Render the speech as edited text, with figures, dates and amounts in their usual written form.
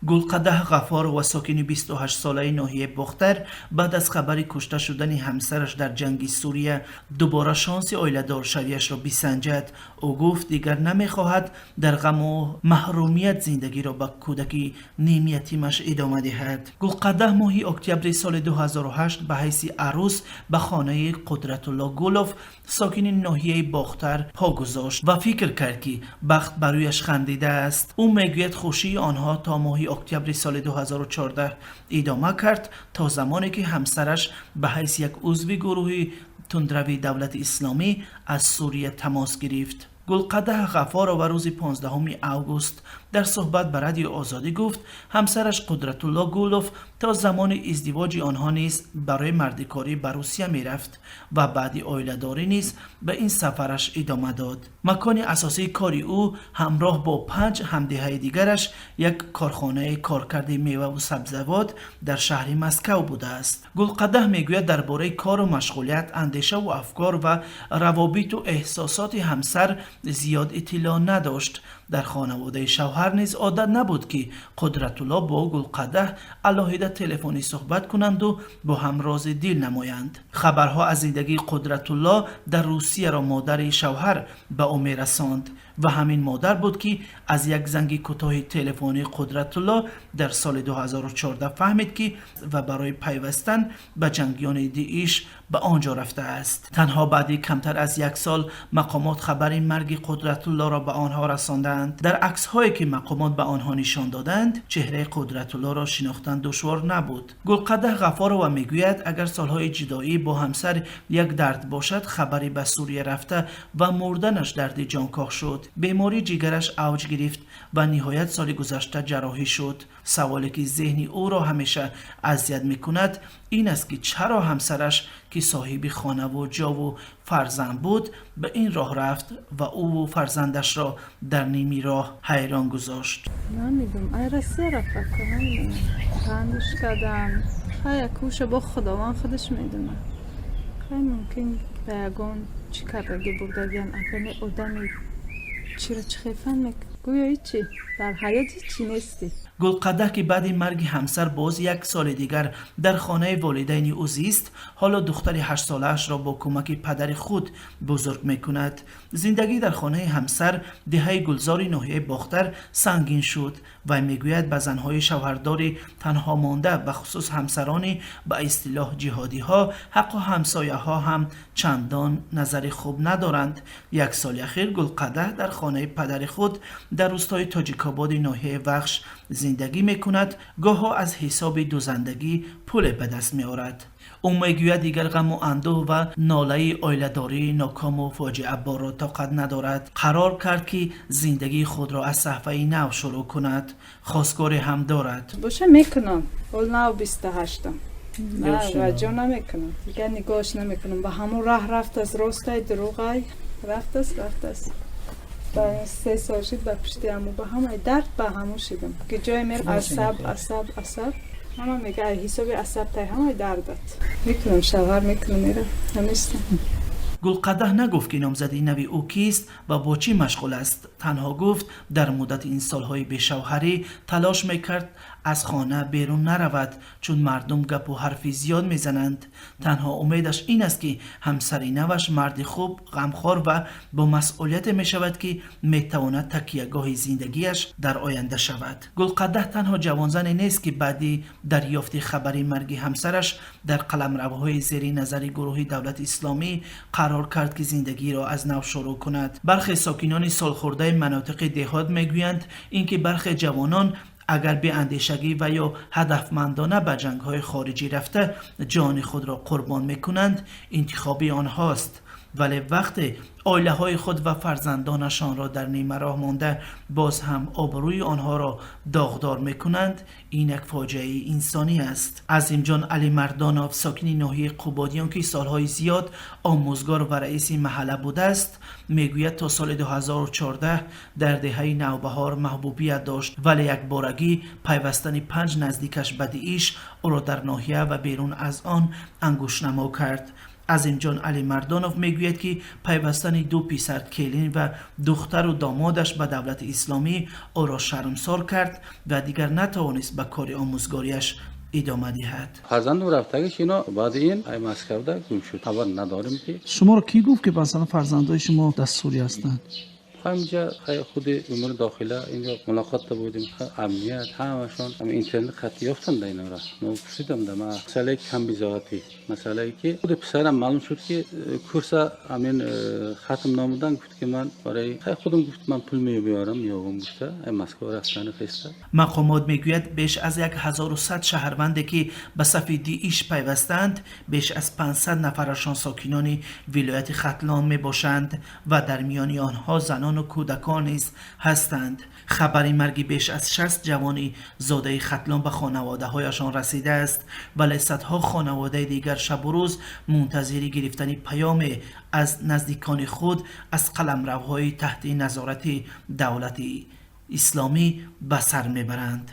Гулқадаҳ Ғафорова, сокини 28-солаи ноҳияи Бохтар, баъд аз хабари кушта шудани ҳамсараш дар ҷанги Сурия дубора шонси оиладоршавиашро бисанҷад. Ӯ гуфт, дигар намехоҳад дар ғаму маҳрумият зиндагиро ба кӯдаки нимятимаш идома диҳад. Гулқадаҳ моҳи октябри соли 2008 ба ҳайси арӯс ба хонаи Қудратулло Гулов, сокини ноҳияи Бохтар, по гузошт ва фикр кард, ки бахт ба рӯяш хандидааст. Ӯ мегӯяд, хушии онҳо то моҳи октябри соли 2014 идома кард, то замоне ки ҳамсараш ба ҳайси як узви гурӯҳи тундрави Давлати Исломӣ аз Сурия тамос гирифт. Гулқадаҳ Ғафорова рӯзи 15 август дар суҳбат ба Радиои Озодӣ гуфт, ҳамсараш Қудратулло Гулов то замони издивоҷи онҳо низ барои мардикорӣ ба Русия мерафт ва баъди оиладорӣ низ ба ин сафараш идома дод. Макони асосии кори ӯ ҳамроҳ бо панҷ ҳамдеҳаи дигараш як корхонаи коркарди меваву сабзавот дар шаҳри Москав будааст. Гулқадаҳ мегӯяд, дар бораи кору машғулият, андешаву афкор ва равобиту эҳсосоти ҳамсар зиёд иттилоъ надошт. Дар хонаводаи шавҳар низ одат набуд, ки Қудратулло бо Гулқадаҳ алоҳида телефонӣ суҳбат кунанду бо ҳам рози дил намоянд. Хабарҳо аз зиндагии Қудратулло дар Русияро модари шавҳар ба ӯ мерасонд ва ҳамин модар буд, ки аз як занги кӯтоҳи телефонии Қудратулло дар соли 2014 фаҳмид, ки ва барои пайвастан ба ҷангиёни ДИИШ ба он ҷо рафтааст. Танҳо баъди камтар аз як сол мақомот хабари марги Қудратуллоро ба онҳо расонданд. Дар аксҳое, ки мақомот ба онҳо нишон доданд, чеҳраи Қудратуллоро шинохтан душвор набуд. Гулқадаҳ Ғафорова мегӯяд, агар солҳои ҷудоӣ бо ҳамсар як дард бошад, хабари ба Сурия рафта ва мурданаш дарди ҷонкоҳ шуд. Бемории ҷигараш авҷ гирифт ва ниҳоят соли гузашта ҷарроҳӣ шуд. Саволе, ки зеҳни ӯро ҳамеша азият мекунад, ин аст, ки чаро ҳамсараш, ки соҳиби хонаву ҷову фарзанд буд, ба ин роҳ рафт ва ӯву фарзандашро дар ними роҳ ҳайрон гузошт. Намедонам, ай Россия рафт, намедонам, қандш кардам. Хай, акуша бо Худованд худаш медонад. Хай, мумкин ба ягон чӣ кардаги бурдагиан. Агар не, одами чиро чӣ хефан мек, гӯё ҳичи дар ҳаёт ҳичи нестӣ. Гулқадаҳ, ки баъди марги ҳамсар боз як соли дигар дар хонаи волидайни ӯ зист, ҳоло духтари 8-солаашро бо кӯмаки падари худ бузург мекунад. Зиндагӣ дар хонаи ҳамсар деҳаи Гулзори ноҳияи Бохтар сангин шуд. Вай мегӯяд, ба занҳои шавҳардори танҳо монда, бахусус ҳамсарони ба истилоҳ ҷиҳодиҳо, ҳаққу ҳамсояҳо ҳам чандон назари хуб надоранд. Як соли ахир Гулқадаҳ дар хонаи падари худ дар рӯстои Тоҷикободи ноҳияи Вахш зиндагӣ мекунад. Гоҳҳо аз ҳисоби дузандагӣ пуле ба даст меорад. Ӯ мегӯяд, дигар ғаму андӯҳ ва нолаи оиладории нокому фоҷиаборро тоқат надорад. Қарор кард, ки зиндагии худро аз саҳфаи нав шурӯъ кунад. Хостгоре ҳам дорад. Боша, мекунам. Ҳол нав 28-ам. Ваҷо намекунам, дигар нигоҳш намекунам. Ба ҳамон раҳ рафтааст, ростай, дурӯғай, рафтааст, рафтааст. Ба 3 сол шид, ба пушти ҳаму, ба ҳамаи дард ба ҳамун шидам, ки ҷое мер, асаб, асаб, асаб. Ҳама мега, ай ҳисоби асаб тай ҳамаи дардат. Мекунам, шавҳар мекунам, мерам, наместам. Гулқадаҳ нагуфт, ки номзади нави ӯ кист ва бо чӣ машғул аст. Танҳо гуфт, дар муддати ин солҳои бешавҳарӣ талош мекард аз хона берун наравад, чун мардум гапу ҳарфи зиёд мезананд. Танҳо умедаш ин аст, ки ҳамсари наваш марди хуб, ғамхор ва бо масъулияте мешавад, ки метавонад такягоҳи зиндагиаш дар оянда шавад. Гулқадаҳ танҳо ҷавонзане нест, ки баъди дарёфти хабари марги ҳамсараш дар қаламравҳои зери назари гурӯҳи Давлати Исломӣ қарор кард, ки зиндагиро аз нав шурӯъ кунад. Бархе сокинони солхӯрдаи манотиқи деҳот мегӯянд, ин ки бархе ҷавонон агар беандешагӣ ва ё ҳадафмандона ба ҷангҳои хориҷӣ рафта, ҷони худро қурбон мекунанд, интихоби онҳост, вале вақте оилаҳои худ ва фарзандонашонро дар нимароҳ монда, боз ҳам обрӯи онҳоро доғдор мекунанд, ин як фоҷиаи инсонӣ аст. Азимҷон Алимардонов, сокини ноҳияи Қубодиён, ки солҳои зиёд омӯзгор ва раиси маҳалла будааст, мегӯяд, то соли 2014 дар деҳаи Навбаҳор маҳбубият дошт, вале якборагӣ пайвастани панҷ наздикаш ба ДИИШ ӯро дар ноҳия ва берун аз он ангуштнамо кард. Азимҷон Алимардонов мегӯяд, ки пайвастани ду писар, келин ва духтару домодаш ба Давлати Исломӣ ӯро шармсор кард ва дигар натавонист ба кори омӯзгориаш идома диҳад. Фарзандум рафтагиш ино баъди ин ай Москавда гум шуд, хабар надорем ки. Шуморо кӣ гуфт, ки масалан фарзандои шумо дар Сурия ҳастанд? Ҳаминҷа худи умури дохила инҷо мулоқотда будем, амният ҳамашон интернет хатти ёфтанд да инора. Мо пурсидам да масъалаи камбизоатӣ, масъалае ки худи писарам маълум шуд, ки курса ҳамин хатм намудан, гуфт ки ман барои худам, гуфт, ман пул мебиёрам, меёбам, гуфта ай Москва рафтани хеста. Мақомот мегӯяд, беш аз 1100 шаҳрванде, ки ба сафи ДИИШ пайвастаанд, беш аз 500 нафарашон сокинони вилояти Хатлон мебошанд ва дар миёни онҳо занону кӯдакон низ ҳастанд. Хабари марги беш аз 60 ҷавони зодаи Хатлон ба хонаводаҳояшон расидааст, вале садҳо хонаводаи дигар шабу рӯз мунтазири гирифтани паёме аз наздикони худ аз қаламравҳои таҳти назорати Давлати Исломӣ ба сар мебаранд.